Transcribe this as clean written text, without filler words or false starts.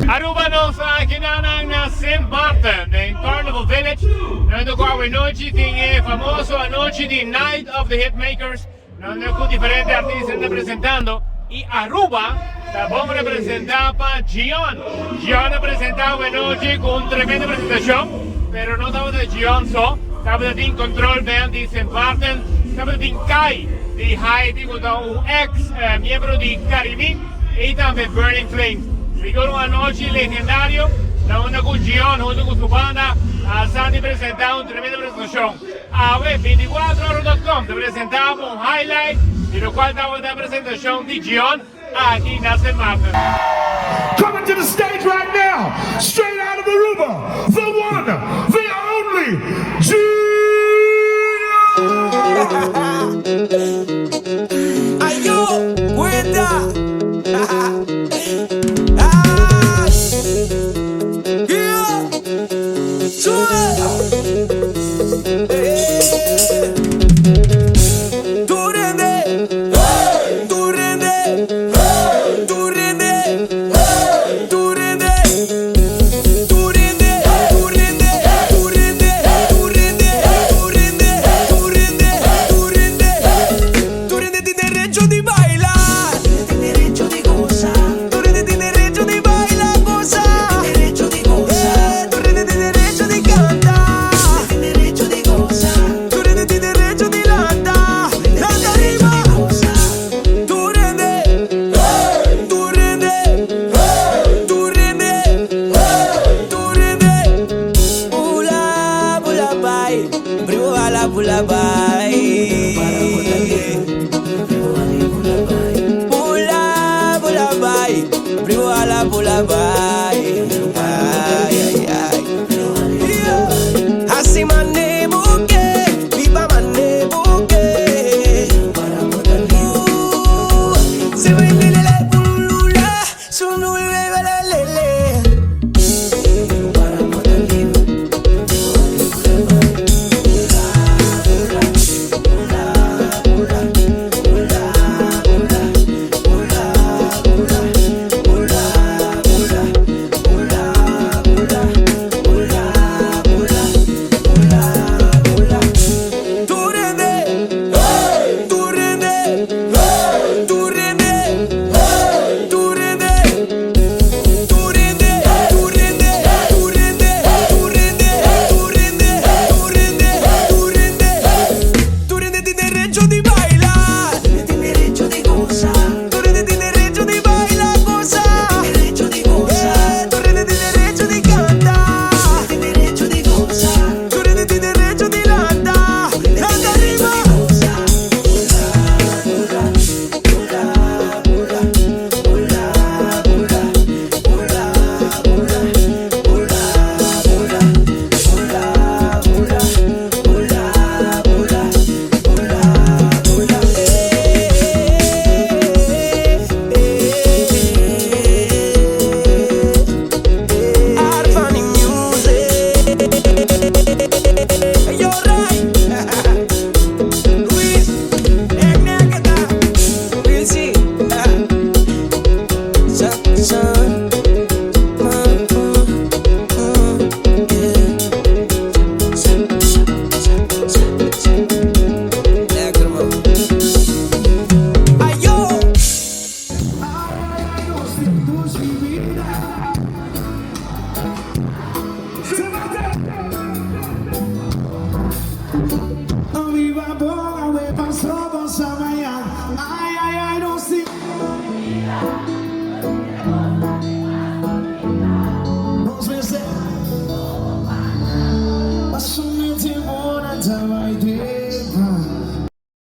Aruba nos akinan na Sint Maarten den Carnival Village unda cu awenochi tin e famoso anochi di Night of the Hitmakers unda cu diferente artista ta presentando y Aruba ta bon representa pa Gion. Gion a presenta awenochi cu un tremendo presentacion pero no tabata Gion so, tabata tin Control Band di Sint Maarten, tabata tin Kai di Haiti cu ta un ex miembro di Carimi y tambe Burning Flames. Sigur un anochi legendario na unda cu Gion hunto cu su banda a sa di presenta un tremendo presentacion. Awe 24ora.com ta presenta un highlight di locual tabata e presentacion di Gion aki na Sint Maarten. Coming to the stage right now, straight out of Aruba, the one, the only, Gion! Ayo, cuenta. Ay. Yeah. Sube. Eh. Tur hende, tur hende, tur hende, tur hende, tur hende, tur hende, tur hende, tur hende, tur hende, tur hende, tur hende, tur hende tin derecho di baila. Tin derecho di goza. Tur hende tin derecho di baila, goza. Tin derecho di goza. Tur hende tin derecho di canta. Tin derecho di goza. Tur hende tin derecho di lanta. Lanta riba. Tur hende, tur hende, tur hende, tur hende. Bula, bula bai, bula, bula bai. Bula, bula bai, bula, bula bai. Ay, ay, ay. Yeah. Asina mane buke, biba mane buke. Se lele, ulula, sunule, lele. Tur hende, tur hende, tur hende, tur hende, tur hende, tur hende, tur hende, tur hende, tur hende, tur hende, tur hende, tur hende tin derecho di baila. Tin derecho di goza. Tur hende tin derecho di baila, goza. Tin derecho di goza. Tur hende tin derecho di canta. Tin derecho di goza. Tur hende tin derecho di lanta. Lanta riba. Arfani Music. Yo, Ray. Luis. Egneketa. Wilsy. Sa, sa. Yeah. Sa, sa, sa, sa, sa. Lekker man. Ayo. Ay, ay, ay, nos tin dushi bida. Se mate! Viva boa, we pasó.